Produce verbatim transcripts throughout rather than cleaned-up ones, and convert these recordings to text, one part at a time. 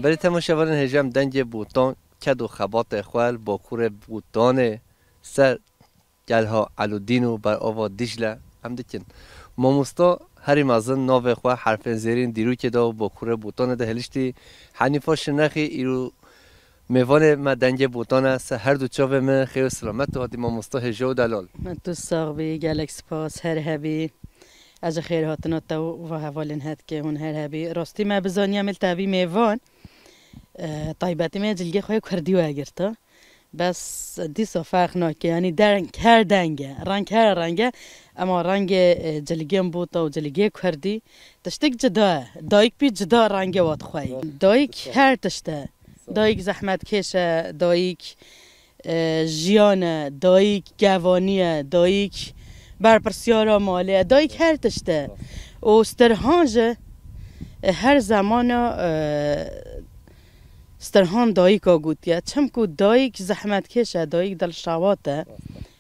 Berê temaşevanên hêja em dengê Botan, ked û xebatê xwe li Bakurê Botanê ser Gelha Elûdîn û berava Dîcle em dikin. Mamosta herî mezin navê xwe herfên zêrîn dîrokê de û Bakurê Botanê de hiliştî. Henîfa Şirnexî îro mêvanê me dengê Botan e. Ser her du çavê min xêr û selamet tu hatî mamosta hêja û delal. Tu sax bî, gelek spas, her hebî. Ez ji xêrhatina te û va hevalên hetkê hûn her hebî. Rastî me bizaniya me li te bî mêvan. E, taybetî me cilgê xwe yê kurdî wegirta. Bes dîsa ferq nake, yanî deng her deng e, reng her reng e. Ema rengê, e, cilgên bota û cilgê kurdî tiştek cida ye. Dayik pî cida rengê wat xwe yî. Dayik her tişt e. Dayik zehmetkêş e, dayik e, jiyan e, dayik gevanî ye, dayik berpirsiyara malê ye, dayik her tişt e. Û Stirhan jî, e, her zemana, e, Stirhan dayika gotiye. Çimku dayik zehmetkêş e, dayik dilşewat e.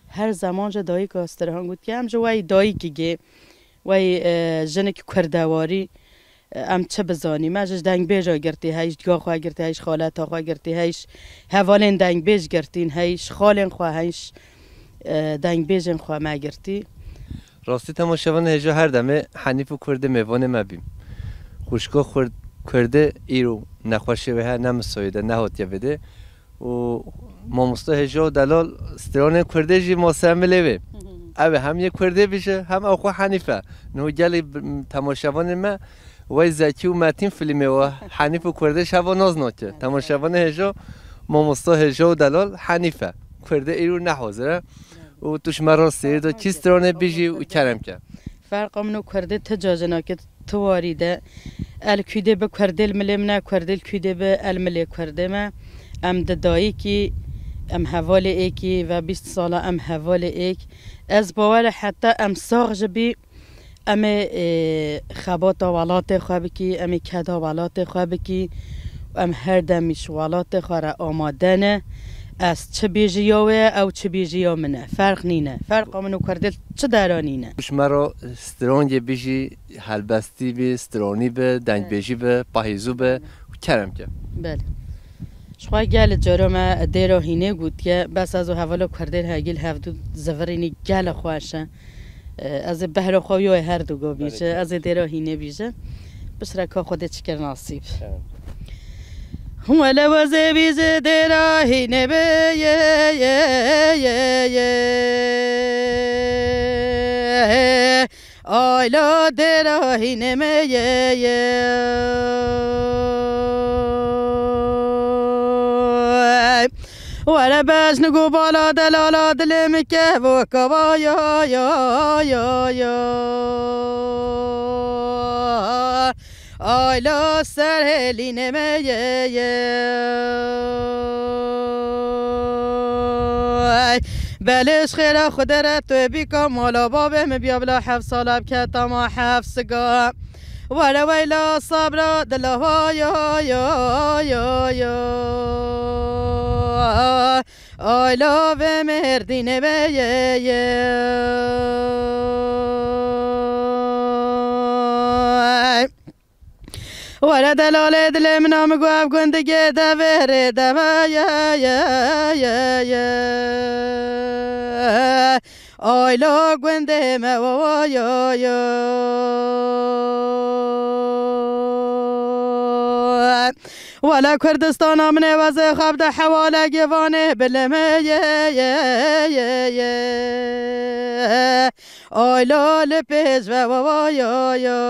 Her zeman jî dayika Stirhan gotiye. Em ji wey dayikî gê, wey, e, jinik kurdewarî, Em çi bizanî? Me ji dengbêja girtî hey, ji diya xwe girtî hey, ji xaleta xwe girtî hey, ji hevalên dengbêj girtîn hey, ji xalên xwe hey, ji, e, dengbêjên xwe me girtî. Rastî temaşevanê hêja her demê Henîf û Kurdê mêvanê me bîn. Xwişka Xurd-, Kurdê îro nexweşê wê heye, ne misoyê de, nehatiye vêdê. Û mamosta hêja û delal stranên kurdê jî mase milê wê. Ew ê hem yê kurdê bije, hem ew xwe Henîf e. Niho gelê b-, temaşevanên me wey Zekî û Metîn filmê we Henîf û kurdê şeva naz nake. Temaşevanê hêja, mamosta hêja û delal Henîf e. Kurdê îro ne hazir e. Û tu ji me re sêr de kî stranê bijî û kerem ke. Ferqa min û kurdê ti cajinake. Ti warî de. El kûdê bi kurdê li milê min e, kurdê li kûdê bi el milê kurdê me. Em di dayikî, em hevalê êkî ve bîst sala em hevalê êk. Ez bawer e heta em sax jî bî, em ê, ê, xebata welatê xwe bikî, em ê keda welatê xwe bikî. Em her demî ji welatê xwe re amade ne. Ez çi bêjiya wê, ew çi bêjiya min e. Ferq nîne. Ferqa min û kurdê çi dera nîne. Ji me re strongê bijî, helbestî bî, stronî bi, dengbêjî bi, pahîzû bi û kerem ke. Belê. Ji xwe gelê caro me dêra hînê gotiye, bes ez û hevala kurdên hegî li hevdû zivirînî gelek xweş e. Ez ê behra xwe yo her du go bîje, ez ê dêra hînê bîje. Piştre ka Xwedê çi kir nasîb. Wele wezê bîje dêra hînê be ye, ye, ye, ye. Ayla dêra hînê me ye, ye. Were bejn û bala delala dilê min kevo kava ya, ya, ya, ya. Ayla ser hêlînê me ye, ye. Belê ji xêra Xwedê re tu bîka mala babê min biya bila heft sala bike tama heft siga. Were weyla sabra dila ha ya, ya, ya, ya. Ayla vê mêrdînê be ye, ye. Were delalê dilê min a, min got ev gundigê devê rê deve ye, ye, ye, ye. Ayla gundê me wa, wa, yo, yo. Wele Kurdistana min ê wezê xwe bide hewale gêvanê bilê me ye, ye, ye, ye. Ayla li pêş ve wa, wa, yo, yo.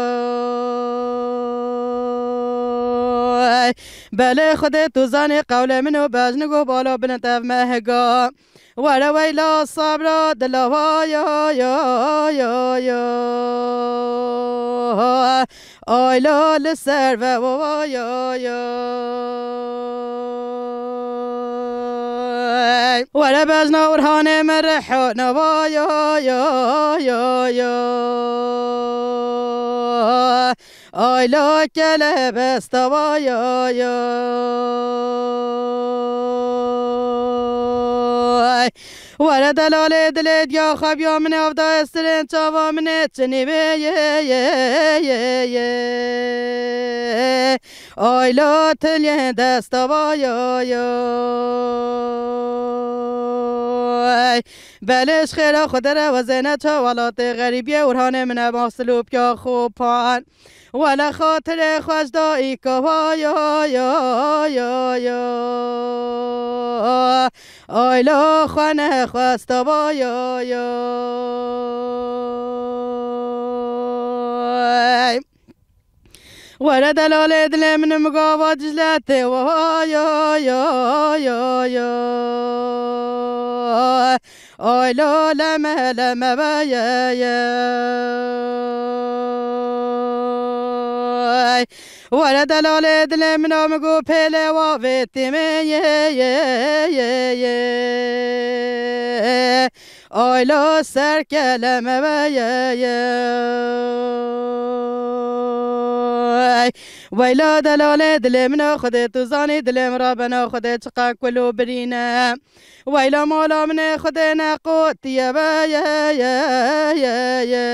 Belê Xwedê tu zanî qewlê min û bejn û bala bilind ev me higa. Were weyla sabra dila wa yo, yo, yo, yo. Ayla li ser ve wa, wa, yo, yo. Were bejna Orhanê me rehna wa yo, yo, yo, yo. Ayla kelebesta wa yo, yo. Were delalê dilê diya xebiya min avda Estirên çava min ê çinî vê ye, ye, ye, ye. Ayla tiliyên desta va ya, ya. Belê ji xêra xwe derewezêne çawa latê xerîbiyê Orhanê min e, masil û piya xwe pan. Wele xatirê xweş da î kava ya, ya, ya, ya. Ayla xwe nexwesta va ya, ya. Were delalê dilê min, min gava Dicletê wa ya, ya, ya, ya. Ay lo leme leme ve ye ye. Were delalê dilê min, min got pêlê wa vêtî min ye ye ye ye. Ay lo ser keleme ve ye ye. Weyla delalê dilê min, Xwedê tu zanî dilê min rabena, Xwedê çiqa kul û birîne. Weyla mala min ê Xwedê neqotiye ve ye ye ye ye.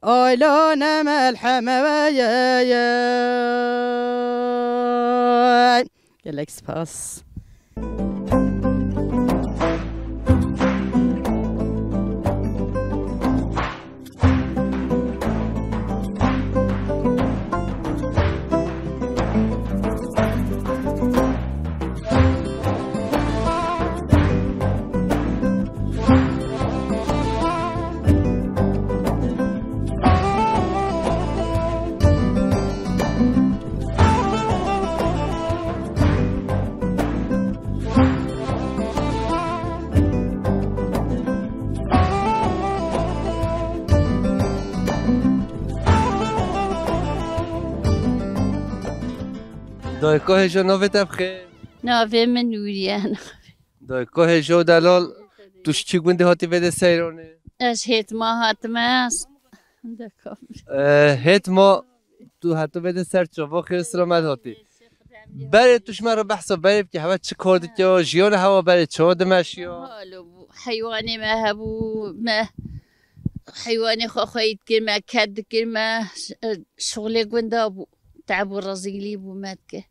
Ayla ne melheme ve ye ye. Gelek spas. Dayka hêja, navê te bi xêr? Navê min Nûriye. Dayka hêja û delal, tu ji çi gundê hatî vê de seyranê? Ez hêtma hatime. Eh, hêtma, tu heta vê de ser çava xêr selamet hatî. Berê tu ji me re behsa berê bike, hewa çi kar dike, jiyana hewa berê çawa dimeşiya? Halo bû, heywanê me hebû, me heywanê xwe xweyî dikir, me ked dikir, me ş-, şixulê gunda bû, teb û rezîlî bû me dike.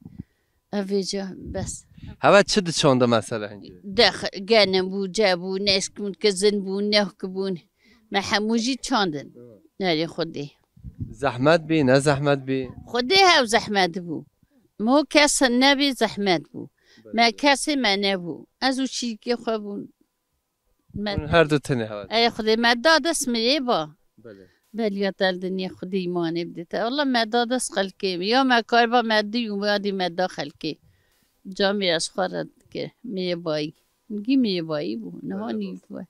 Ev vêca bes. Hewa çi diçanda mesela hingê? Dex, genim bû, ce bû, neşk bûn, kizin bûn, nehk bûn. Me hemû jî çandin. Nerê Xwedê. Zehmet bî, ne zehmet bî? Xwedê hew zehmet bû. Mo kes nebî zehmet bû. Me kesê me nebû. Ez û şîrkê xwe bûn. Me Hûn her du tenê hewa. Ey Xwedê me da dest mirê ba. Belê. Beliya tel dinyê Xwedê îmanê bidê te. Allah me da dest xelkê. Ya me kar ba me dî û ya dî me da xelkê. Camê ez xwe re dikir. Mirê bayî. Gî mirê bayî bû. Niha Belê nîv bû.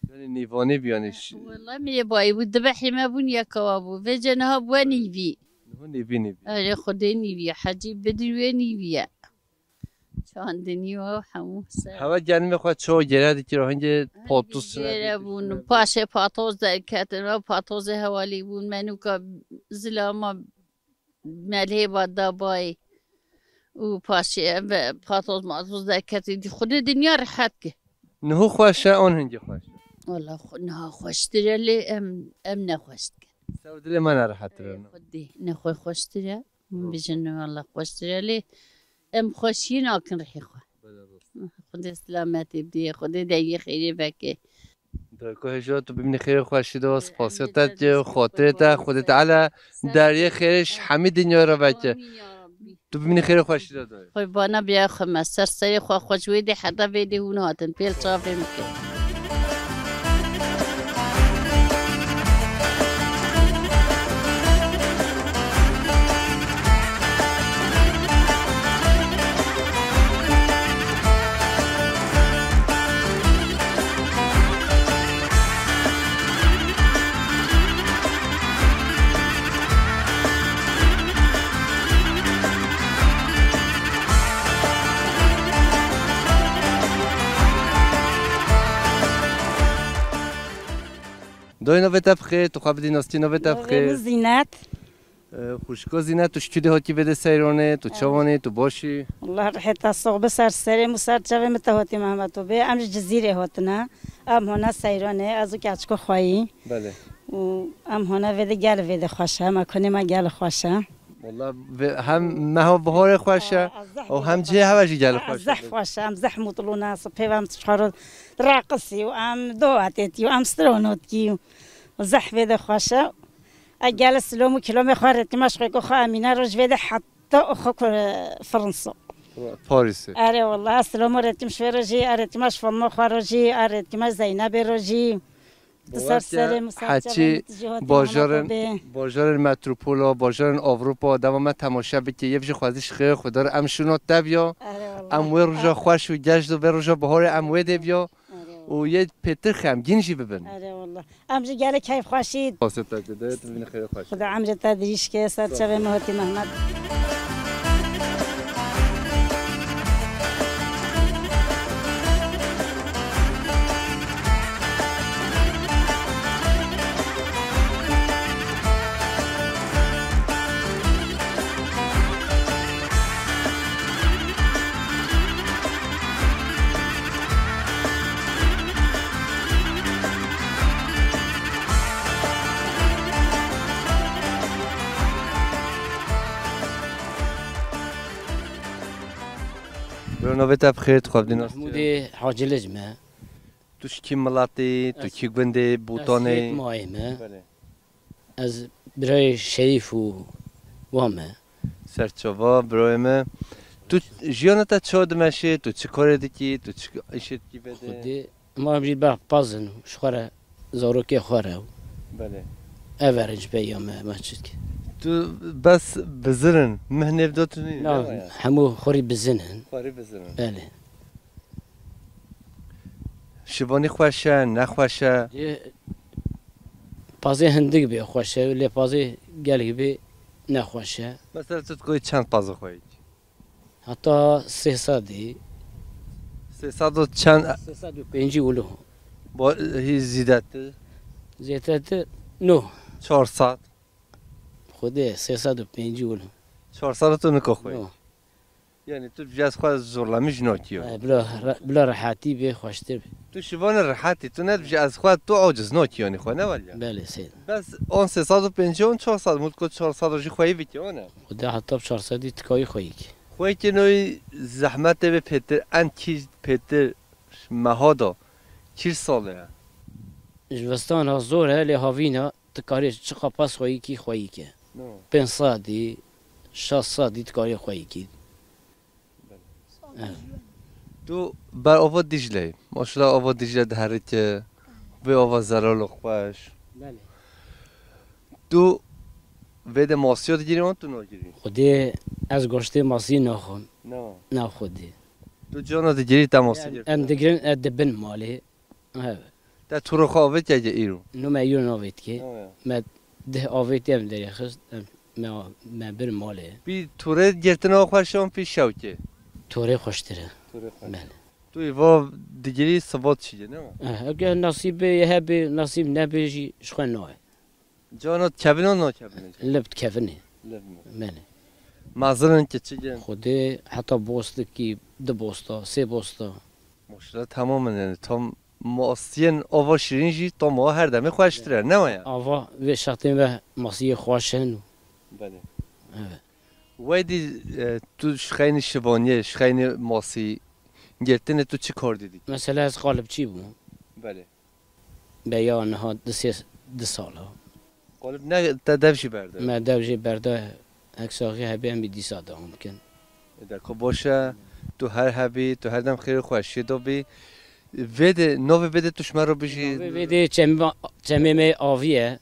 Yani nîvanê bû yani ş- Wela mirê bayî bû. Dibehê me bûn yekawa bû. Vêce niha bû nîvî. Niha nîvî nîvî. Erê Xwedê nîvî. Hecî bidin wê nîvî ye. Çandinî û hemû ser. Hewa genimê xwe çawa gere dikir, hingê patûs çine gere bûn, paşê patoz derketin, ew patozê hevalî bûn, menûka zilama melhê va dabayê û paşê ev patoz matoz derketin. Xwedê dinya rehet ke. Niho xweş e, an hingê xweş e? Wala xwe-, niha xweştir e lê em, em nexweş dikin. Sew dilê me nerehetir e. Xwedê nexwe xweştir e. Min Rast. Bijin wala xweştir e lê em xweşiyê nakin rihê xwe. Belê rast. Xwedê selametê bidê, Xwedê deriyê xêrê veke. Dayko hêja, tu bimînî xêrê xweşî de, spasiya te dike, xatirê te, Xwedê Teala deriyê xêrê ji hemî dinya re veke. Amîn ya Rabbî. Tu bimînî xêrê xweşî de dayê. Qurbana biya xwe me ser serê xwe xweş wê dê heta vê dê hûn hatin pêl çavê min kir. Dayê, navê te bi xêr, tu xwe bidî nas, navê te bi xêr. Navê min Zînet. Xwişko Zîne, tu ji tu dê hatî vê de seyranê, tu çawanî, tu baş î? Wallah rihê te sox bi ser serê min û ser çavê min te hatî Mehmet û bê. Em ji Cizîrê hatine. Em hona seyranê, ez û keçko xweyî. Belê. Û em hona vê de gel vê de xweş e, mekanê me gel xweş e. Wallah vê-, hem meha biharê xweş e, û hem cihê hewe jî gel xweş e. Zeh xweş e, em zeh mutlu ne, sipê ve em çixaro raqisî û em doatêtî û em stronotî û zeh vê de xweş e. Ez gel silom û kilomê xwe rêtîma ji xwêko xwe Emîne re ji vê de heta xwe ku-, Fransa. Parisê. Erê wallah, ez silom û rêtîm ji wê re jî, ez rêtîma ji filmo xwe re jî, ez rêtîma Zeynebê re jî. Tu ser serê min, ser çavê min, tu jî hatî bajarên, bajarên metropola, bajarên Ewropa, dema me temaşe bike, yê jî xwezî ji xêrê Xwedê re em şûno tev ya. Erê wallah. Em wê roja xweş û geş do, vê roja biharê em wê dê biya. Erê wallah. Û yê pêtir xemgîn jî bibin. Erê wallah. Em jî gelek keyfxweşî. Xwesê te ku de, tu bîne xêrê xweş. Xuda emrê te dirîj ke, ser çavê min hatî Mehmet. Bro, navê te bi xêr, tu xwe bidî nas. Mehmûdê Hacilic me. Tu ji kî miletî, tu kî gundê, botanê? Ez Sêt Mayê me. Belê. Ez birayê Şerîf û wa me. Serçava, birayê me. Tu jiyana te çawa dimeşê, tu çi karê dikî, tu çi îşê dikî vê de? Xwedê, ma em jî berpaz in, ji xwe re, zarokê xwe re. Belê. Ev e rinc peya me, me çi dikî. Tu bes bizir in, mih nêv de tu nî, ne waya? Hemû xwerî bizin in. Xwerî bizin in. Belê. Şivanî xweş e, nexweş e? Yê pazê hindik bê xweş e, lê pazê gelek bê nexweş e. Mesela tu dikoyî çend pazê xweyî? Heta sê sedî. Sê sed û çend? Sê sed û pêncî wilo. Bo-, hî zîdetir? Zêdetir no. Çar sed? Xwedê sê sed û pêncî wilo. Çar sed tu niko xweyî? No. Yani tu dibêjî ez xwe zorlemî jî nakî ya. E, bila re-, bila rehetî bê, xweştir bê. Tu şivanê rehetî, tu nedibêjî ez xwe tu aciz nakî yanî xwe, ne waliya? Belê, sê. Bes on sê sed û pêncî, on çar sed, mulko çar sed jî xweyî bikî, o ne? Xwedê heta bi çar sedî tikayî xweyî kî. Xweyî kî noyî zehmetê bê pêtir, en kî pêtir meha da, çil salê ye? Ji vistana zor e, lê havîna tu karê çiqa pas xweyî kî xweyî ke. No. Pênc sedî, şeş sedî tu karê xweyî kî. Belê. Evet. Tu ber ava Dîcle yî. Maşallah ava Dîcle diherike, vê ava zelal û xweş. Belê. Tu vê de masiya digirî an tu nagirî? Xwedê ez goştê masî naxwim. Na. Na xwedê. Tu cana digirî te masî girtî? Em digirin, e, di bin malê. Evet. Te tûrê xwe avêtiye îro? No me îro navêtiye. Ha, ya. Me dih avêtiye em derê xist, em, me, me bir malê. Pî tûrê girtina xweş an pî şewkê? Tûrê xweştir e. Tûrê xweş. Belê. Tu îva digirî sibat çi ye, ne? Eh, eke nasîbê hebe, nasîb nebe jî ji xwe nayê. Cana dikevin an nakevin? Lib dikevin ê. Lib mi? Belê. Mezin in, kiçik in? Xwedê heta bostikî du bosta, sê bosta. Maşallah, tamam in yani. Tam masiyên ava şirîn jî tam ava her demê xweştir e, ne waya? Ava vê şextê ve masiyê xweş in. Belê. Evet. Wey dî, e, tu ji xeynî şivaniyê, ji xeynî masî girtinê tu çi kar dî dikî? Mesela ez qalibçî bûm. Belê. Beya niha du sê, du sal e. Qalib ne te dev jî berde? Me dev jî berde, hek saxî hebê em ê dîsa dewam bikin. E, de ku baş e, tu her hebî, tu her dem xêr û xweşiyê de bî. Vê de, navê vê de tu ji me re bijî. Navê vê de çem-, çemê me avî ye.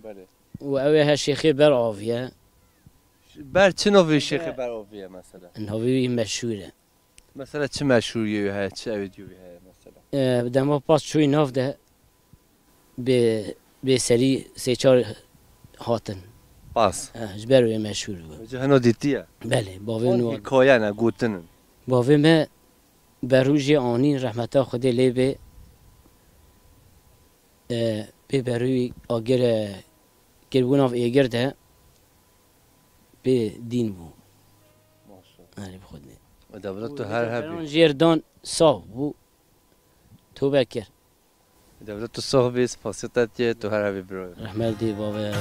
Belê. Û ew ê he şêxê ber avî ye. Ber çi navê şêxê ber avî ye mesela? Navê wî meşhûr e. Mesela çi meşhûriyê wî heye, çi ew diyê wî heye mesela? E, dema pas çûyî nav de bê, bê serî sê çar hatin. Pas. E, ji ber wê meşhûr bû. Ji heno dîtiye? Belê, bavê min. Hikaye ne, gotin in. Bavê me berû jê anî, rehmeta Xwedê lê bê. E, bê berû agir, e, kiribû nav êgir de. bê dîn bû. Maşallah. Erê bi xwe dinê. Û dewlet tu her hebî. Jêr dan sax bû. Tobe kir. Dewlet tu sax bî, spasiya te diye, tu her hebî biro. Rehmet dê bavê.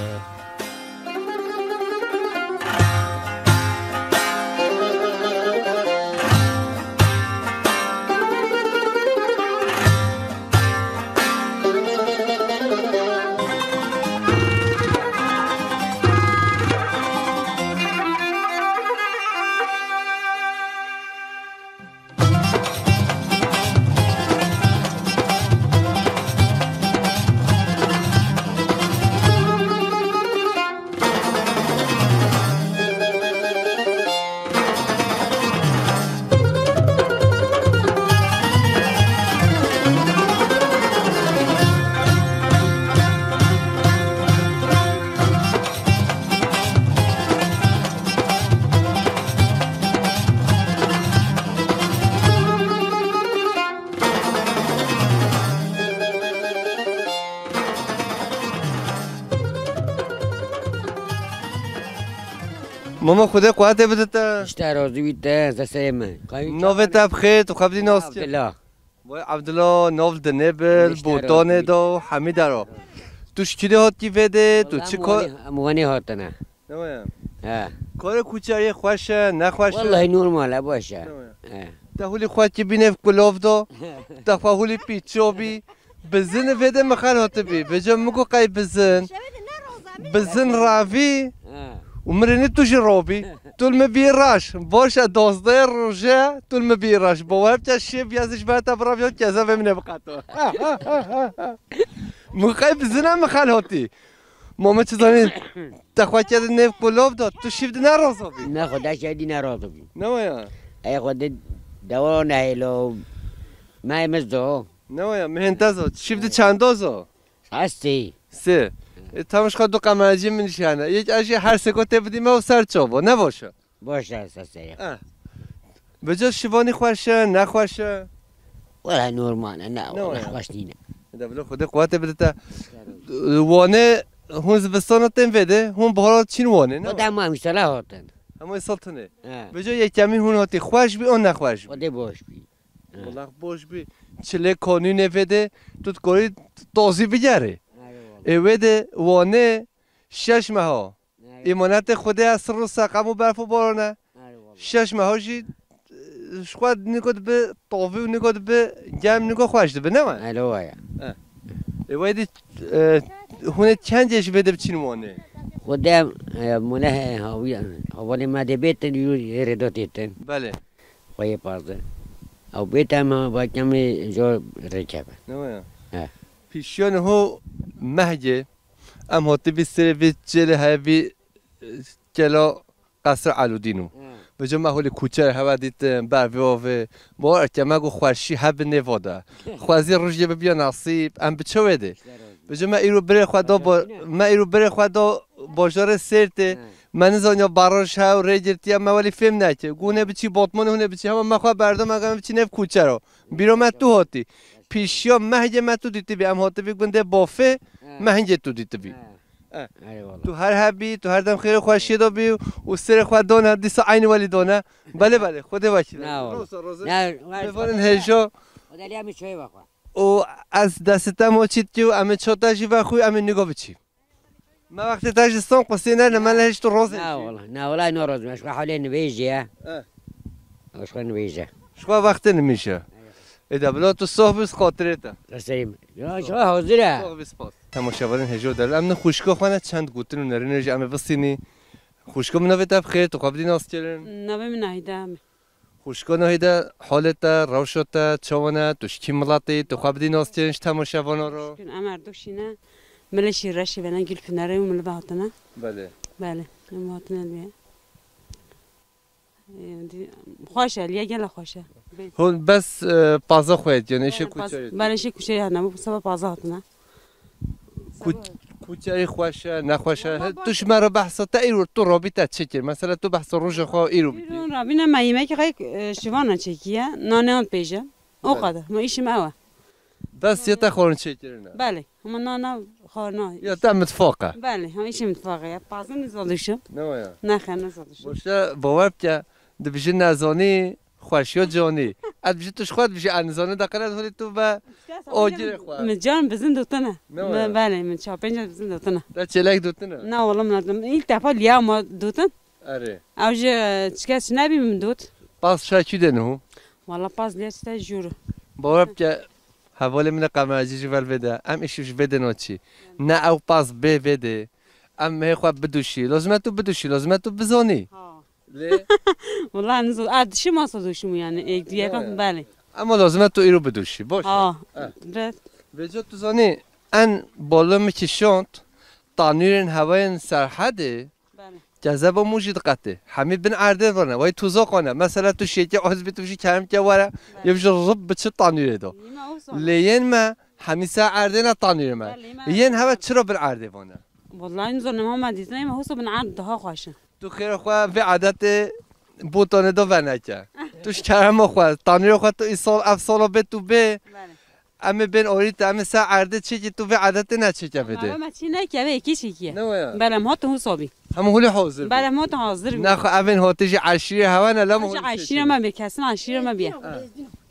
Mama, Xwedê quwetê bide te. Ji te razî bî te, ez serê me. Navê te bi xêr, tu xwe bidî nas kir. Abdullah. Vay Abdullah, nav dinê bil, Botanê de û hemî dera. Tu ji kî de hatî vê de, tu çi kar? Em Wanê hatine. Ne waya? He. Karê kuçeriyê xweş e, nexweş e? Wellahî normal e, baş e. Ne waya? He. Te hûlî xwe kî bî nêv kulov do, te xwe hûlî pîço bî. Bizin vê de mixel hatibî. Vêca min got qey bizin. Bizin ravî. He. Û min rê ne tu jî robî. Tu li min bî raş. Baş e, dozdeh roje tu li min bî raş. Bawer bike şêv ya ez ji ber te biraviya keze vê min ê biqeto. Min qey bizin e mixel hatî. Ma min çi zanîn, te xwe kerdin nêv kulov da, tu şîv di ne rozo bî? Ne, xwe de şîv di ne rozo bî. Ne waya? Ey xwe de dewa nehêlo, me emiz do. Ne waya, mihên te zo, şîv di çendo zo? Hestî. Sê. E, tam ji xwe du qemercî min jî hene. Yek ez jî her sêko tê bidî me û ser çavo, ne boş e. Boş e, seseye. Eh. Vêca şivanî xweş e, nexweş e? Wele normal e, ne, Ne wele wele? Xweş nîne. De bilo Xwedê quwetê bide te. Wanê hûn zivistana tên vê de, hûn bahara çîn Wanê, ne? O da ma mîsala hatin. Hema îsal tune. He. Vêca yekemîn hûn hatî xweş bî, an nexweş bî? O de boş bî. He. Wela boş bî. Çilê kanûnê vê de, tu dikarî tazî bigerî. Eyvallah. Ê wê de Wanê şeş meha. Eyvallah. Îmanetê Xwedê ye, sir û seqem û berf û baran e. Eyvallah. Şeş meha jî, e, ji xwe nîko dibe tavî û nîko dibe germ, nîko xweş dibe, ne waya? Elo waya. E. Ê wayê dî, e, hûn ê çend cê ji vê de biçîn Wanê? Xwedê, e, mune he, hawi-, hawanê me dê bêtin, yû ê rêdo têtin. Belê. Xweyê pazdeh. Ew bête me, vakemê jo rêkeve. Ne waya? He. Pîşiya niho mehgê, em hatibî serê vê çêlê heye vî, e, kela Qesra Elûdîn û. He. Vêca me holê kuçer heve dîtin, ber vê avê. Bo erke me got xweşî hebe nêva de. Xwezî rojê bibiya nasîb, em biçe wê de. Vêca me îro birê xwe da ba-, me îro birê xwe da bajarê Sêrtê. He. Me nizaniya baraj hew rê girtiye, me welî fêm nekir. Got hûn ê biçî Batmanê, hûn ê biçî hema me xwe berda, me got em biçî nêv kuçero. Bîra me tu hatî. Pîşiya mehgê me tu dîtibî. Em hatibî gundê Bafê, He. Mehingê tu dîtibî. He. Eh. Eyvallah. Tu her hebî, tu her dem xêr û xweşiyê de bî û serê xwe done, dîsa eynî welî done. Belê, belê, Xwedê wekîl. Na wala. Roza, roza. Na, Mêvanên hêja. O da lê em çayê vexwe. Û ez destê te mo çît kî û em ê çata jî vexwî, em ê nîgo biçî. Me wextê te ji son qusî ne, ne me lê hişt û rozê Na jî. Wala, na wala, no roz me. Ji xwe hewlê nivêjê ye. Eh. Ji xwe nivêje. Ji xwe wextê nimîje. Ê de bila tu soh bî, xatirê te. Serê min. Ya, ji xwe hazir e. Soh bî, spas. Temaşevanên hêja û delal, em ne xwişka xwe ne çend gotin û nerînê jî em ê bistînî. Xwişka min navê te bi xêr, tu xwe bidî nas kirin. Navê min Nahîde me. Xwişka Nahîde, halê te, rewşa te, çawa ne, tu ji kî miletî, tu xwe bidî nas kirin ji temaşevana re. Şikir, em Erdokşî ne. Milê Şîreşî ve ne, Gülpınarê û milê ve hatine. Belê. Belê, em hatine lê. Ê, di-, xweş e, liye gele xweş e. Hûn bes, e, paza xwe yê, yani, işê Belê, paz-, kuçerê. Belê, işê kuçerê hene, bu sabah paza hatine. Ku-, kuçerî xweş e, nexweş e. Baba, He, baba. Tu ji me re behsa te îro, tu robî te çi kir? Mesela tu behsa roja xwe îro bikî. Îro rabîne me yemekê xwe, e, şivana çekiye, nane an pêje. O Belê. Kadar. Ma işim ew e. Bes yê te xwarin çêkirine. Belê, hema nana xwarina. Ya te mitfaq e. Belê, hema îşê mitfaqê ye. Pazin nizadişim. Ne waya. Nexe, nizadişim. Boşe bawer bike, dibijî nezanî, xweşiya canî. Ez dibijî tu ji xwe dibijî ez nizanî de qere holê tu ve ogirê xwe. Min can bizin dotine. Ne waya. Belê, min çapênca bizin dotine. Te çêlek dotine? Na wala min, ilk defa liya ma dotin. Erê. Ew jî çi kes nebî min dot. Pas şa kî de niho? Wala pas liya çi te jûr. Bawer bike hevalê min e Qemercî ji vel vê de. Em îşî ji vê de naçî. Ne ew pas bê vê de. Em hê xwe biduşî. Lazim e tu biduşî, lazim e tu bizanî. Ha. Lê? Wala nizo, a dişi masa duşum yani. Ek diye kan belê. Ama lazim e tu îro biduşî. Boş. Ha. Red. Vêca tu zanî en bala min kişand tanûrên hewayên Serhedê. Belê. Kezeba mû jî diqetê. Hemî bin erdê vane. Wey tuzak ane. Mesela tu şêkê aciz bî tu jî kerem ke were. Belê. Yev ji rib biçi tanûrê do. Yine o zaman. Lê yên me hemî ser erdê ne tanûrê me. Belê, me. Yên heve çira bin erdê vane? Vallahi nizanim hema dîtin, ema husa bin erd daha xweş e. Tu xêra xwe vê edetê botanê do veneke. Tu ji kerema xwe, tanûrê xwe tu îsal ev sala bê tu bê. Belê. Em ê bên orî te, em ê ser erdê çêkî tu vê edetê neçêke vê dê. Ama me çî neke, vê yekî çêkiye. Ne waya? Belê, em hatin husa bî. Hemû hulî hazir bî. Belê, em hatin hazir bî. Naxwe evên hatî ji eşîrê hewe ne, lem Ji hulî eşîrê çêkiye. Me bê, kesin eşîrê me bî. Ha.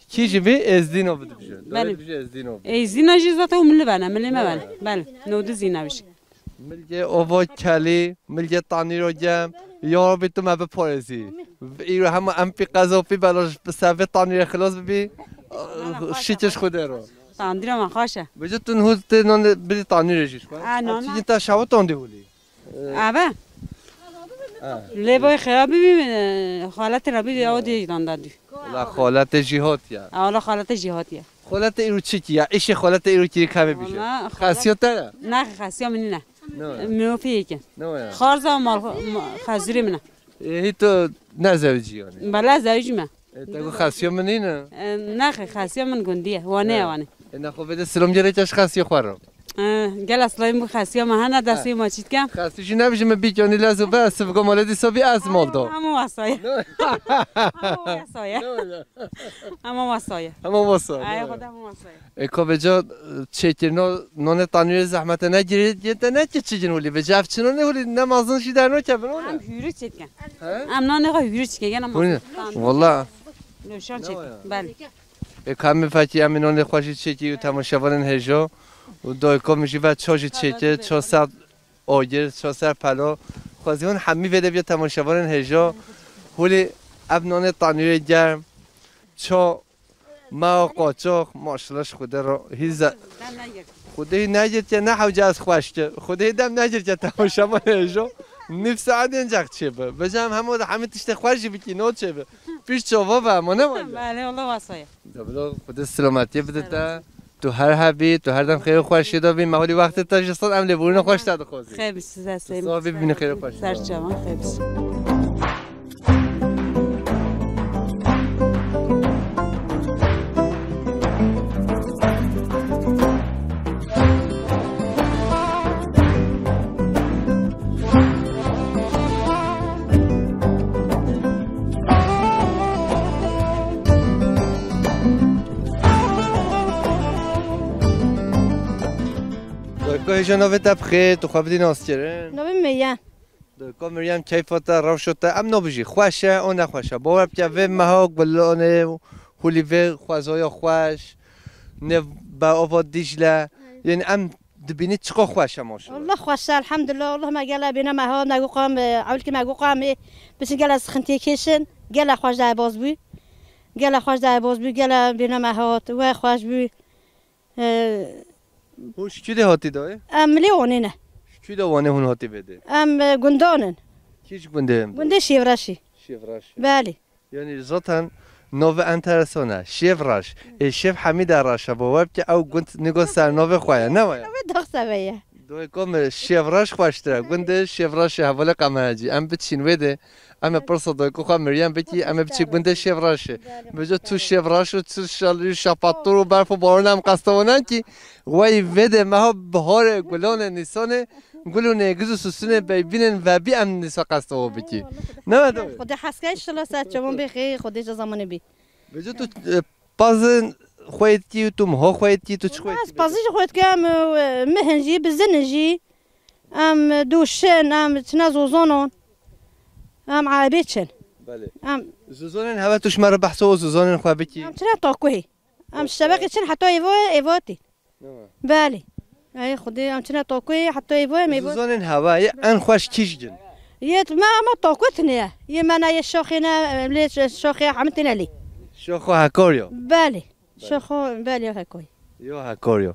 Kî ji vî Êzdîno bi dibije? Belê. Dayê dibije Êzdîno bi. Êzdîna jî zaten û milî bene, milî me bene. Belê, nodî zîna bî. Milgê ova kelî, milgê tanîro gem, ya Rabbî tu me biparêzî. Îro hema em pî qeza pî bela bi ser vê tanîrê xilas bibî, şikir ji Xwedê ro. Tandîra me xweş e. Vêca tu niho tê nanê bidî tanîrê jî ji xwe. Ha, nana. Çîkî te şewitandî holî. Eve. Ha. Lê vay xera bibî, e, xaletê re bibî, ew dê dan dadî. La xaletê jî hatiye. Ew la xaletê jî hatiye. Xaletê îro çi kî ya? Îşê xaletê îro kî kavê bîje? Wala, xalet- Xasiya te ye? Ne, xasiya min ne. Ne waya? Miyofî yeke. Ne waya? Xarza mal, ma-, xezirê min e. E, hî tu nezewicî yani? Bela zewicî me. E, te got xasiya min nîne? E, ne xê, xasiya min gundî ye. Wane ye, wane. E, ne xwe vê de silam gerek ji xasiya xwe re. E, gela silayên bu xasiya me hene, destê ma çî dikem. Xasiya jî nebijî min bîk yani lez û be, sivga malê dîsa bî ez mal do. Hemû wasaya. Hemû wasaya. Ne waya? Hema wasaya. Hema wasaya. Ay, xwe de hema wasaya. E, ka vêca, e, çêkirina nonê tanûrê zehmete ne girê, yê te ne ki çi gin holî. Vêca ev çi nonê holî, ne mazin jî dernakevin, o ne? Em hûrû çêkin. He? Em nanê xwe hûrû çêkin, gene mazin. Wala. Nuşan çêkin. Belê. E, ka em fekî em nonê xwe jî çêkî û temaşevanên hêja. Û dayika min jî ve ço jî çêkir, ço saet Agir, ço ser pelo. Xwezî hûn hemî vê de bîye temaşevanên hêja. Holî ev nanê tanûrê germ. Ço ma qaçox, maşallah ji Xwedê re. Hî ze-, Xwedê hî negirtiye, ne hewce ez xweş kir. Xwedê hî dem negirtiye temaşevanên hêja. Nîv saet yencex çêbi. Vêca em hemû de hemî tiştê xweş jî bikî, no çêbi. Pîş çava ve, ma ne wale? Belê, Allah wasaya. Debilo, Xwedê silametiyê bide te. Tu her hebî, tu her dem xêr û xweşiyê de bî. Me holî wextê te jî sed em lêborîna xweş te dixwazî. Xêr bî size, Seyim. Sağ bî, bînî xêr û xweşiyê. Ser çavan, xêr bî. Dayka hêja navê te bi xêr, tu xwe bidî naskirin. Navê min Meryem. Dayka Meryem, keyfa te, rewşa te, em nabijî xweş e, o nexweş e. Bawer bike vê meha gulanê û holî vê xwezaya xweş, nê be ava Dîcle, yani em dibînî çiqa xweş e maşallah. Allah xweş e, elhamdulillah. Allah me gele bîne me ha, me guqam, e, ewlkî me guqamê, bisin gele sıxıntıyê kêşin, gele xweş de boz bû. Gele xweş de boz bû, gele bîne me hat, we xweş bû. E, Hûn ji kî de hatî dayê? Em milê Wanê ne. Ji kî de Wanê hûn hatî vê de? Em, e, gundan in. Kî ji gundê em? Gundê Şêvreşî. Şêvreşî. Belê. Yani zaten navê enteresan e. Şêvreş. Ê şêv hemî de reş e. Bawer bike ew gund nigo ser navê xwe ye. Ne waya? Ew daxseve ye. Doyê kom Şêvreş xweştir e. Gundê Şêvreşê hevalê Qemerecî. Em biçîn wê de. Em ê pirsa doyko xwe Meryem bikî. Em ê biçî gundê Şêvreşê. Bêje tu Şêvreş û tu şal-, şapatur û berf û baron em qestawanan kî. Wey vê de meha biharê gulanê nîsanê. Gul û nêgiz û susûnê beybînên vebî em nîsa qestava bikî. Ne wede? Xwedê heskey şila ser çavan bê xê, Xwedê ji zamanê bî. Vêca tu, e, pazin xweyê dikî, tu miho xweyê dikî, tu çi xweyê dikî? Ez pazî jî xwe dikim, em, e, mihin jî, bizinin jî, em, e, dûşin, em, çine zozanon, em ebê çin. Belê. Em Zozanên hewe tu ji me re behsa o zozanên xwe bikî. Em çine takuhê. Em şeveqê çin heta êvo, êvo tî. Belê. Ey Xwedê, em çine takuhê heta êvo, em êvo. Zozanên hewe yê en xweş kî jin? Yê me ama takut ne. Yê me ne yê şoxê ne, lê şoxê hemî têne lê. Şoxo hekar ya? Belê. Şoxo belê hekar. Yo hekar ya.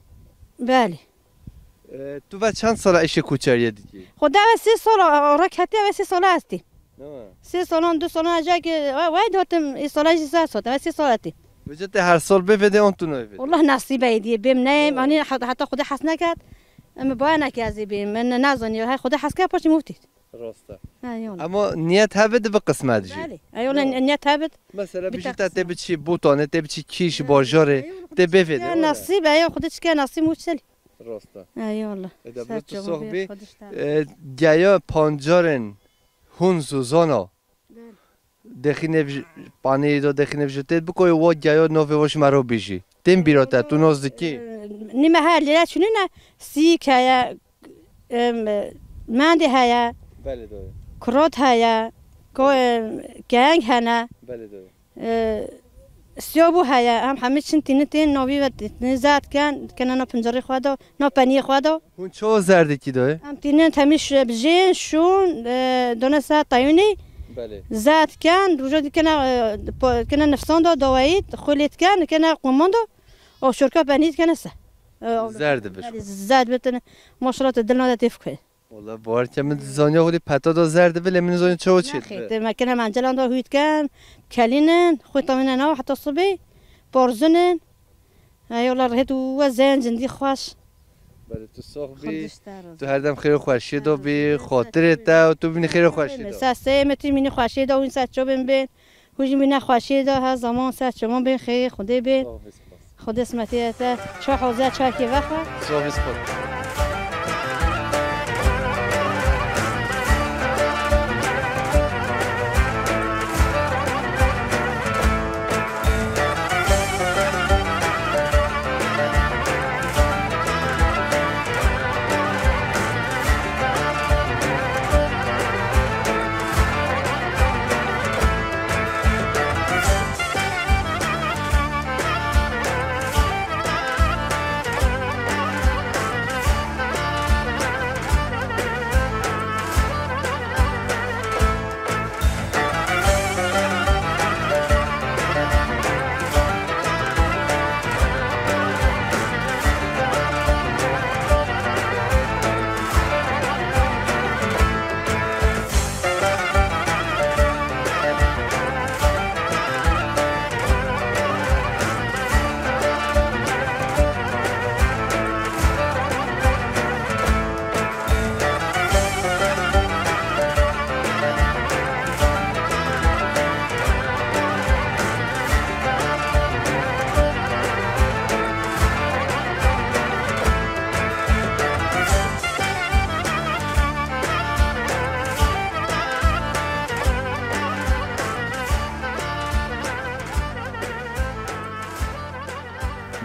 Belê. E, tu ve çend sala îşê koçeriyê dikî? Xwedê ve sê sala, rek hetiye ve sê sala estî. Ne? Sê salan, du salan, ecek, e, wey dihatim, î sala jî ser sot, ve sê sala tî. Vêca te her sal bê vêdê an tu nayê vêdê? Wallah nasîbe yê diyê bêm neyêm, anî hat-, heta Xwedê hes neket. Em baya neke ez ê bêm, min nazanî, her Xwedê hes ke paşî mûftî. Rast e. Ha, yolê. Ama niyet hebe dibe qismet jî. Belê. Ha, yolê, niyet hebe. Mesela bijî te tê biçî Botanê, tê biçî kî ji bajarê, tê bê vêdê. Ya nasîb, eyo Xwedê çike nasîb mûçel. Rast e. Eyvallah. E, de tu soh bî. E, geya pancarên hûn zozana. Dexî nêv paneyê de, dexî nêv ji tê bikoyê wa geya navê wa ji me re bijî. Tên bîra te, tu nas dikî? Nîme her lêre çûnîne, sîk heye, em, mendê heye, belê doye, kurot heye, ko-, em, keheng hene. Belê doye. E, siyabû heye, em hemî çin tînin tên navî ve tînin zehf dikin, dikine na pincarê xwe de, na peniyê xwe de. Hûn çawa zerdekî dayê? Em tînin temî şû-, bijên, şûn, e, done ser tayûnê. Belê. Zehf dikin, roja dikine, e, po-, dikine nifsan de, dawayî, xwe lê dikin, dikine qûman de. O şorka penî dikine ser. E, o Zer dibe. Belê, zer dibe tine. Maşallah te dil nade têf kê. Wala bawer ke min zaniya xwedî peta da zer dibe, lê min zaniya çawa çê dibe. Nexê, te me kine mencelan da hût ken, kelînin, xwe tamîne nav heta sibê, parzinin. Ey wala rihêt û we zen cindî xweş. Belê tu sox bî. Tu her dem xêr û xweşiyê da bî, xatirê te û tu bînî xêr û xweşiyê da. Sesê me tî mînî xweşiyê da, wîn ser çobên bên. Hûn jî wî nexweşiyê de her zaman ser çiman bên, xêrê Xwedê bên. Xwedê simetiyê te. Ço hoze çakê vexe.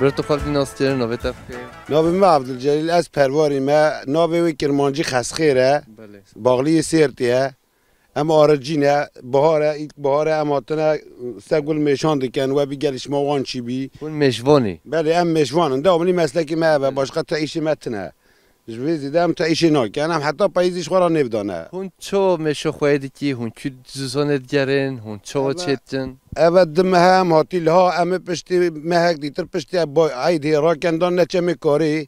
Bira tu xwe bidî nas kirin, navê te bixê. Navê me Abdulcelîl, ez perwarî me. Navê wê Kirmancî Xesxêr e. Belê. Baxliyê Sêrtê ye. Em aricî ne. Bihar e, îlk bihar e, em hatine Segul mêşan dikin. We bî gelişma wan çî bî. Hûn mêşvanî? Belê, em mêşvan in. Dewamlî meslekê me ev e. Belê. Başqa te îşê me tine. Ji vê zêde em te îşê nakin. Em heta peyizî ji xwe re nêvdane. Hûn ço mêşo xweyê dikî, hûn kî zizanê digerin, hûn ço çê dikin? Eve di mehe em hatî liha, em ê piştî mehek dîtir piştî ba-, eydê rakendan neçemê karê,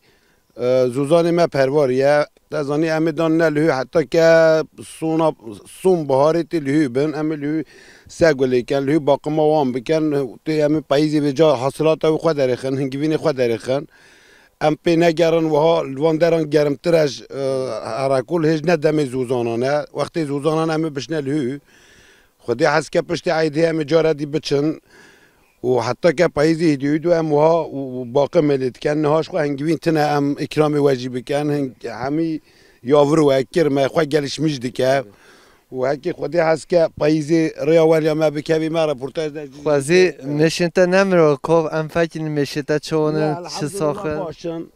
e, zozanê me perwariye. Te zanî em ê dan ne lihû heta ke sona, son biharê tê lihû bin, em ê lihû segulê ken, lihû baqima wan biken, tê em ê peyizê vê ca hasilata wê xwe derêxin, hingivînê xwe derêxin. Em pê negerin wiha li van deran gerimtir e ji, e, herekûl hêj ne demê zozanan e. Wextê zozanan em ê bişne li hû. Xwedê hez ke piştî eydê em ê cara dî biçin. Û heta ke payîzê hêdî hûdû em wiha û, û baqimê lê dikin. Niha ji xwe hingivîn tine em îkramê we jî bikin. Hing-, hemî ya vir we, kir me, xwe gelişmiş dike. Û hekî Xwedê hez ke payîzê rêya weriya me bikevî, me reportaj de jî Xwezî mêşên te nemiro kov, em fekînin mêşê te çawan in, çi sax in? Baş in.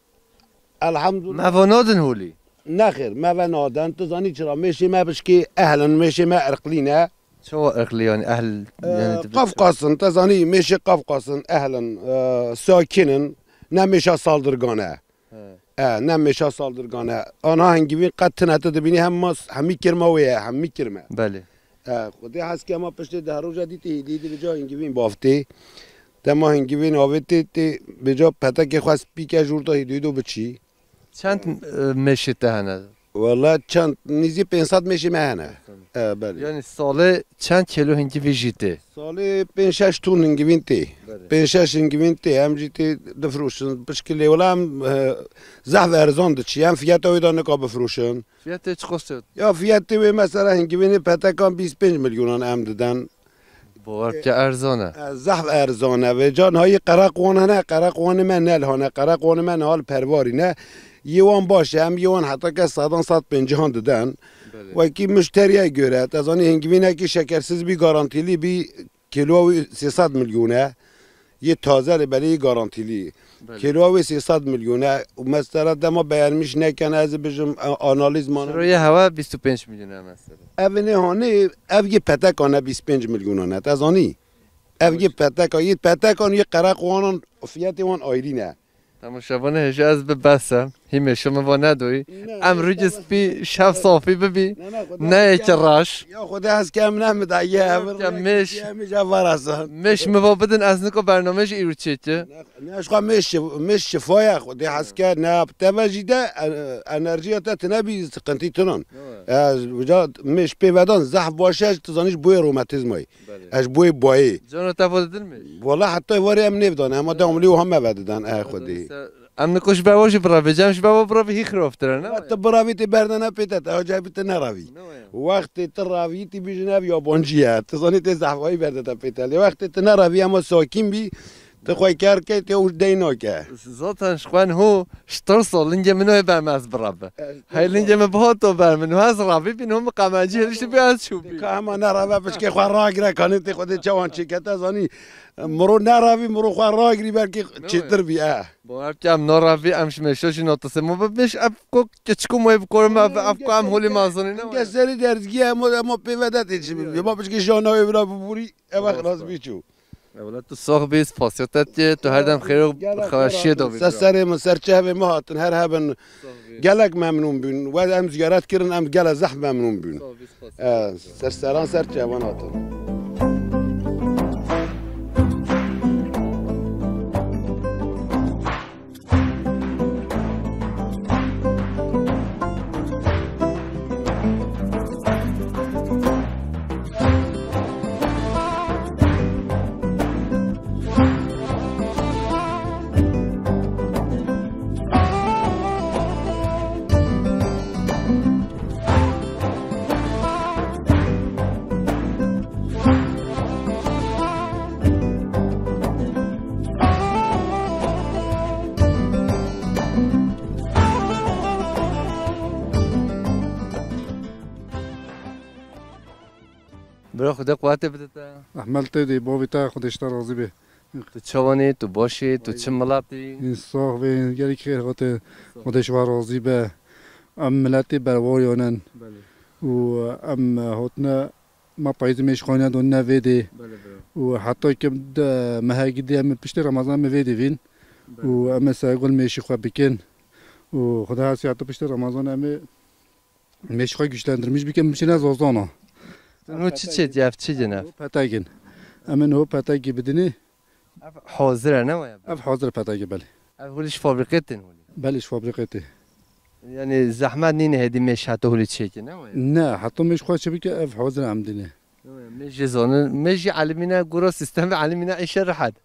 Elhamdulillah. Me va nadin holî? Nexêr, me ve nadin. Tu zanî çira? Mêşê me bişkê ehl in, mêşê me irqlî ne. Çawa irqlî, yanî ehl, yanî Ee, tu Qafqas in, te zanî mêşê Qafqas in, ehl in, ee, sakin in, ne mêşa saldırgan e. He. E, ne mêşa saldırgan e. Ana hingivîn qet tine tu dibînî hem mas, hemî kirma wê ye, hemî kirme. Belê. E, Xwedê hez ke ma piştê deh roja dîtî hêdî di vêca hingivîn baftê. Dema hingivîn avêtê tê vêca petekê xwe spîke jûr da hêdî do biçî. Çend, e, mêşê te hene? Wela çend, nîzî pênc sed mêşê me hene. E, belê. Yanî salê çend kîlo hingivî jî tê? Salê pênc şeş ton hingivîn tê. Belê. Pênc şeş hingivîn tê, em jî tê difroşin. Pişkilê wela em, e, zehf erzan diçî. Em fiyata wê de nika bifroşin. Fiyatê çiqas e? Ya fiyatê wê mesela hingivînê petekan bîst pênc milyonan em diden. Bawer bike erzan e. E, zehf erzan e. Vêca nihayî qereqwan hene, qereqwanê me ne li hane, qereqwanê me niha li Pervarî ne. Yê wan baş e, em yê wan heta ke sedan sed pêncîhan diden. Belê. Wekî muşteriye göre, te zanî hingivînekî şekersiz bî, garantîlî bî, kîloa wî sê sed milyon e. Yê taze lê belê yê garantîlî. Belê. Kîloa wê sê sed milyon e. Û mesela dema beğenmiş neken, ez ê bijim, e, analîz mane. Kiloyê hewa bîst û pênc milyon e mesela. Ev nê hanê, ev yê petekan e bîst pênc milyonan e, te zanî? Ev yê peteka, yê petekan, yê qereqwanan fiyatê wan ayrî ne. Temaşevanê hêja ez bi bes e. Hî mêşa min va nedoyî. Ne, em ne, rûgê spî şev safî bibî. Ne, ne, Xwedê Ne yê ki raş. Ya Xwedê ez ke em ne mi da ye, Ya, ev ya rûyek mêş. Ye, mêşa varasan. Mêş mi va bidin, ez niko bername ji îro çêke. Ne, ne, ji xwe mêş şif-, mêş şifa ye, Xwedê hez ke ne, te ve jî de, e, enerjiya te tine bî, sıkıntı tunan. Ne. Ez, uca mêş pê vedan, zehf baş e, tu zanî ji boyê romatizmayê. Belê. Ez ji boyê bayê. Cano te vo didin mi? Wala heta varê em nêvdan, ema devamlî wiha me ve didan, e Xwedê. Em niko ji ber we jî biravê, cem ji ber we biravê hî xiroftir e, ne? Tu biravî tê berdene pê te, te aca bî tu neravî. Ne waya? Wextê tu ravî tê bîjin ev yabancî ye. Tu zanî tê zehfayî berde te pê te. Lê wextê tu neravî ema sakîn bî, tu xwe ker ke tê û dey nake. Zaten ji xwe niho ji tirsa lingê min wê ber me ez birabe. Hey lingê min bihato ber min, niho ez ravî bî, niho min qemencî hêliştî bî ez çû bî. Ka hema nerave pişkê xwe ragire, kanê tê xwe dê çawan çêke te zanî. Miro neravî, miro xwe ragirî belkî çêtir bî, e. Bawer bike em naravî, em ji mêşa jî natisê. Ma bi mêş ev ko keçiko ma bi korim ev, ev ko em holî mazanî ne. Ge serî derzgiye ema, ema pê ve de tê çi bî. Ma pişkê jana wê vira bibûrî, ev xilas bî çû. Ewla tu sax bî, spasiya te tê, tu her dem xêr û xweşiyê de bî. Ser serê min, ser çavê min hatin, her hebin. Gelek memnûn bûn. We em ziyaret kirin, em gele zehf memnûn bûn. E, ser seran ser çavan hatin. Bira Xwedê quwetê bide te. Ehmel tê dê, bavê te Xwedê ji te razî be. Tu çawan î, tu baş î, tu çi miletî? Hîn sax bê, gelek xêr hatî. Xwedê ji we razî be. Em miletê berwariyan in. Belê. Û em hatine, me payîzê mêş xwe nedonine vê dê. Belê, belê. Û heta ke de mehekî dê em piştê Remezan em vê dê vîn. Belê. Û em ê sergol mêşî xwe bikin. Û Xwedê hesî heta piştê Remezan em ê mêşî xwe güçlendirmiş bikin, biçine zozana. Tu niho çi çêtiye, ev çi din ev? Petek in. Em ê niho petekî bidinê. Ev hazir e, ne waya? Ev hazir petekî, belê. Ev holî ji fabrîqê tên holî? Belê, ji fabrîqê tê. Yanî zehmet nîne hêdî mêş heta holî çêke, ne waya? Ne, heta mêş xwe çi bike, ev hazir em dîne. Ne waya, mêş jî zanin, mêş jî elimîne, gura sîstemê elimîne îşe rehet.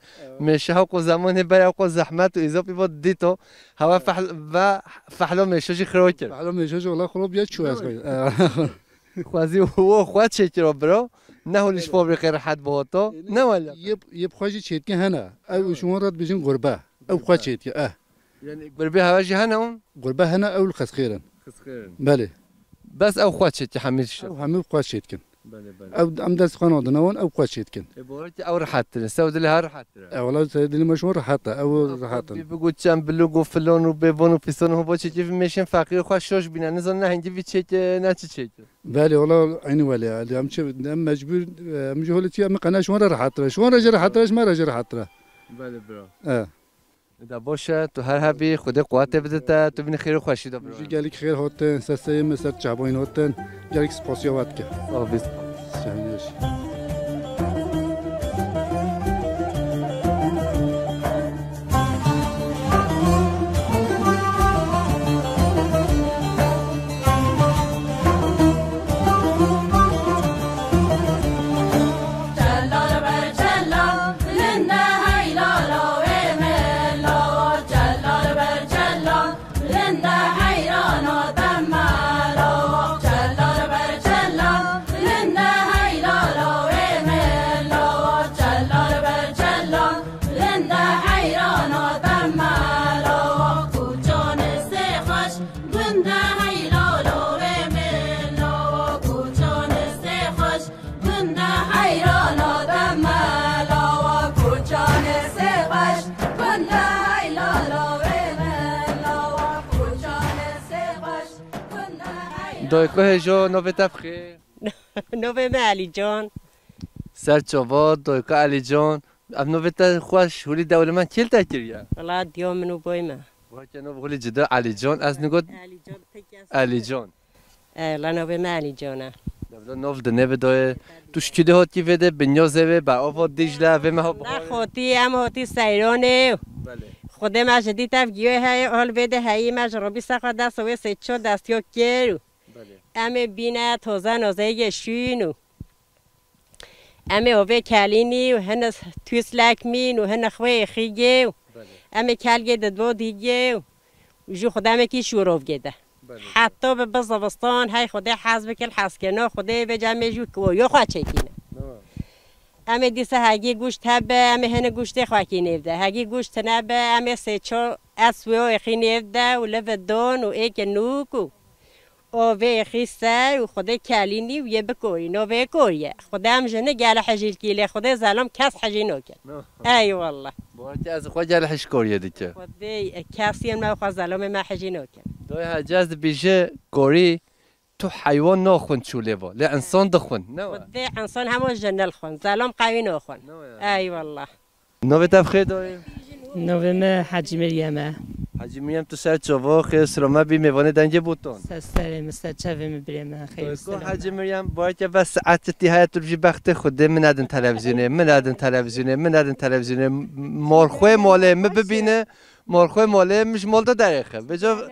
Mêşe hewqo zemanê ber hewqo zehmet û îzopî va dîto. Hewa fehl-, ve fehlo mêşe jî xiro kir. Fehlo mêşe jî wela xirop ya çû ez xwe. Xwezî wo xwe çêkiro biro. Ne holî ji fabrîqê rehet bihoto. Ne wele. Yê, yê bi xwe jî çêtike hene. Ew ji wan re dibêjin gurbe. Ew xwe çêtike, eh. Yanî gurbê hewe jî hene hûn? Gurbe hene, ew li Xizxêr in. Xizxêr in. Belê. Bes ew xwe çêdike hemî şev. Ew hemî xwe çêdikin. Belê, belê. Ew, em dest xwe nadine wan, ew xwe çêdikin. Ê, bawer ke ew rehettir e. Sew dilê her rehettir e. E, wela sew dilê me ji wan rehet e. Ew rehet e. Bî bigot çend bilûg û filon û bêvon û fîson û hova çêkî vî mêşên feqîr xwe şoş bîne. Nizanin ne hingî vî çêke, ne çi çêke. Belê, wela eynî welê. Em çi, em mecbûr, em ji holê çi, em qene ji wan re rehettir e. Ji wan re jî rehettir e, ji me re jî rehettir e. Belê, bira. E. Da baş e, tu her hebî, Xwedê quwetê bide te, tu bînî xêr û xweşî de bira. Jî gelek xêr hatin, ser serê me, ser çabayîn hatin, gelek spasiya we dikim. Sağ ol, biz. Şehniyar. Dayko hêja, navê te bi xêr? Navê me Elîcan. Ser çava, dayko Elîcan. Ev navê te xweş, hûlî dewlemend kê li te kiriye? Wela diya min û boy me. Weke nav hûlî cida Elîcan, ez nigot Elîcan, tek ez Elîcan. E, wela navê me Elîcan e. Devla nav di nêve dayê. Tu ji kî de hatî vê de, Binyazê vê, be ava Dîcle, vê me ha Nexotî, em hatî Seyranê. Belê. Xwedê me ji dît ev giyoy heye, hol vê de heyî me ji robî sexa dest û wê sê ço destiyo kêr û Belê. Em ê bîne toze nozeyê şûn û Em ê ovê kelînî û hine tûslek mîn û hine xwê êxîgê û Belê. Em ê kelgê di dvo dîgê û jû xwe demekî şûrovgê de. Belê. Heta bi bi zivistan hey Xwedê hez bike li hezkirina Xwedê vê cem ê jû kiwoyo xwe çêkîne. Tamam. Em ê dîsa hegî guşt hebe, em ê hine guştê xwe kî nêv de. Hegî guşt nebe, em ê sê ço eswê êxî nêv de û li vidon û êke nûk û Ovê xîse û Xwedê kelînî û yê bikorî, novê koriye. Xwedê em jini gele hejîlkî lê Xwedê zelom kes hejî noke. No. Ey wallah. Bawer ke ez xwe gele hejkoriye dike. Xwedê, e, kes yên me xwe zelomê me hejî noke. Doy hecez dibîje korî tu heywan naxwin çûlê va. Lê insan dixwin, ne wa? Xwedê insan hemo jinil xwin. Zelom qewî naxwin. No ya. Ey wallah. Navê te bi xêr dayê? Navê me Hecî Meryem e. Hecî Meryem, tu ser çava, xêr û silama bî, mêvanê Dengê Botan. Ser serê min, ser çavê min birê min, xêr û Dayko silama. Hecî Meryem, bareke ve saetê tî heye tu jî bextê Xwedê min nedin televîzyonê, min nedin televîzyonê, min nedin televîzyonê. Morxwê malê min bibîne, morxwê malê min ji mal de derêxe. Vêca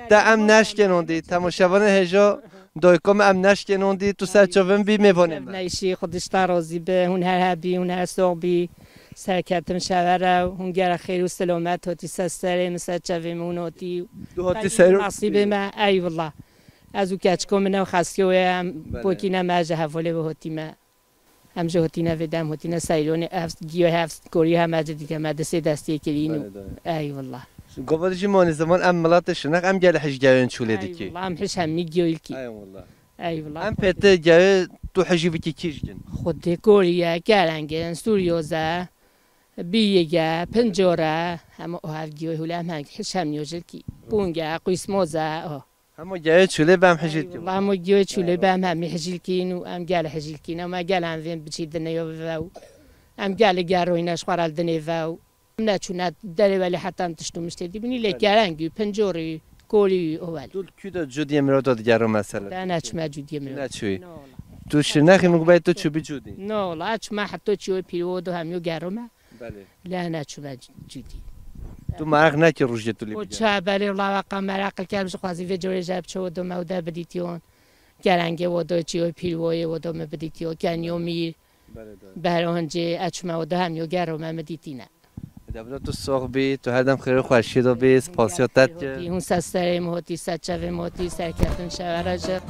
te em neşkênon dî, temaşevanê hêja Dayko me em neşkênon dî, tu ser çavê min bî, mêvanê me. Neyşî, Xwedê ji te razî be, hûn her hebî, hûn her sox bî, serketin şevere, hûn gere xêr û silamet hatî ser serê min, ser çavê min hûn hatî. Tu hatî ser nasîbê me, eyvallah. Ez û keçiko min ew xeskiyo ye, em Belê. Pokîne me ji hevalê ve hatî me. Em jî hotîne vê dem, hotîne Seylonê, ev giyo hev korî heme ci dike me di sê destiyê kirîn û Belê, dayê. Eyvallah. Gava jî manî ziman em milatê şinex em gel hij gewên çûlê dikî. Eyvallah, em hij hemî giyoyî kî. Eyvallah. Eyvallah. Em pêtê gewê tu hejî bikî kî jigin. Xwedê korî ye, kerengin, sûryoze, bîyige, pincor e, hema o hev giyoyî hûlê em heng hij hemî yojil kî. Pûnge, qûysmoze, o. Hema gayê çûlê bem hijîl kî. Eyvallah, hema gayê çûlê bem hemî hijîl kîn û em gel hijîl kîn. Em gel em vên biçî dinê yo ve û em gel geroyne ji xwe re dinê ve û em neçûne derê welê heta em tişt û miştê dibînî lê Belê. Kerengî, pincorî, korî û wel. Tu li kû de cudiyê mirov de digero mesela? De neçûme cudiyê mirov. Neçûyî. No, wala. Tu şinexî min gubey tu çûbî cudî? No, wala, çûme heta çîyo pîrwo do hemiyo gerome. Belê. Lê neçûme cûdî. Tu meraq nekî rojê tu lê bigere? Koça, belê, wala, weqa meraq li kerm ji xwezî vê corê jeb ço do me û de bidîtiyon. Kerengê wo do çîyo pîrwoyê wo do me bidîtiyo. Keniyo mîr. Belê, belê. Beroncê, eçûme wo do hemiyo gero me mi dîtîne. Debra tu sox bî, tu her dem xêr û xweşî do bî, spasiya te dike. Hûn ser serê min hotî, ser çavê min hotî, serkeftin şevere ji.